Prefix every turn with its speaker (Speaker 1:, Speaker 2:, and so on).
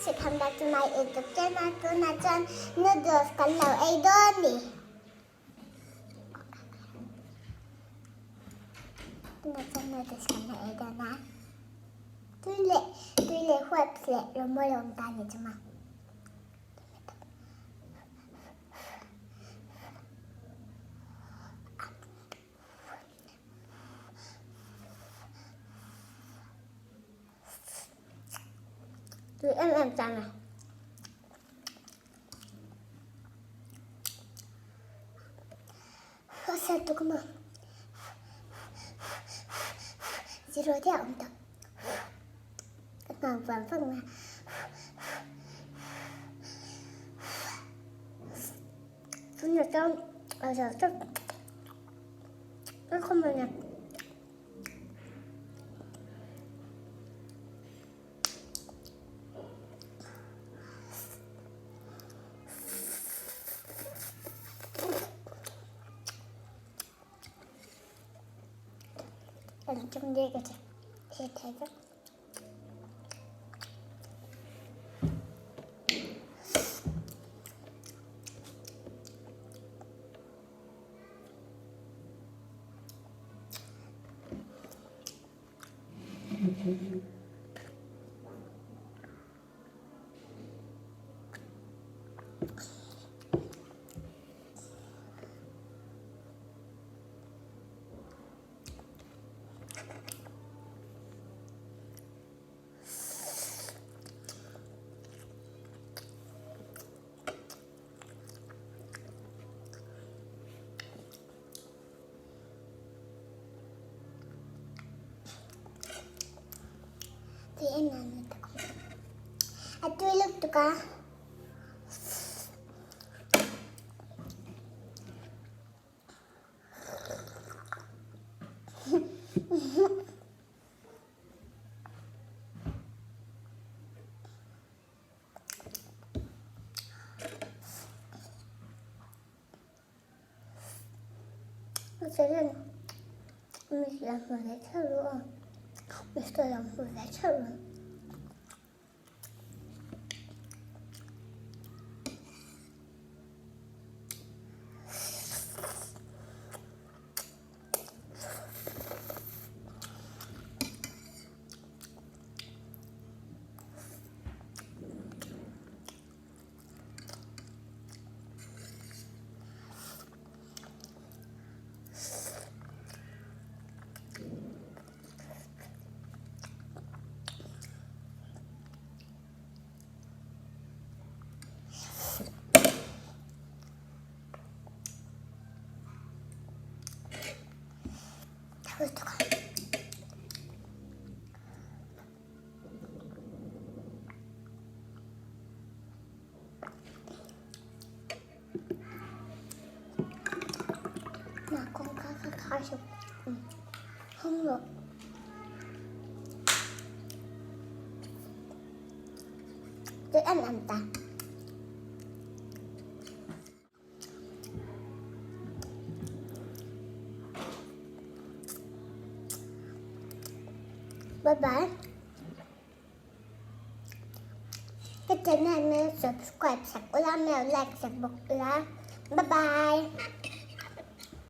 Speaker 1: Welcome back to my YouTube channel. Tunah chuan noodles kan lo ei dawn ni. Tunah chuan noodles kan lo ei dawn a. Tui leh tui leh huat leh rawmawl a awm ta ni chu ma. Tui em em tan a. A ser tuk a maw. Zero te a awm tawh. Ka nghak vang vang a. Tunah chuan a zo tawp. Ka khawmawlh a. Tui em em lutuk a tui lutuk a. Kawngka ka khar sak hawng rawh. Tui em em ta. Bye bye. Ka channel min subscribe sak ula, min lo like sak bawk ula. Bye bye.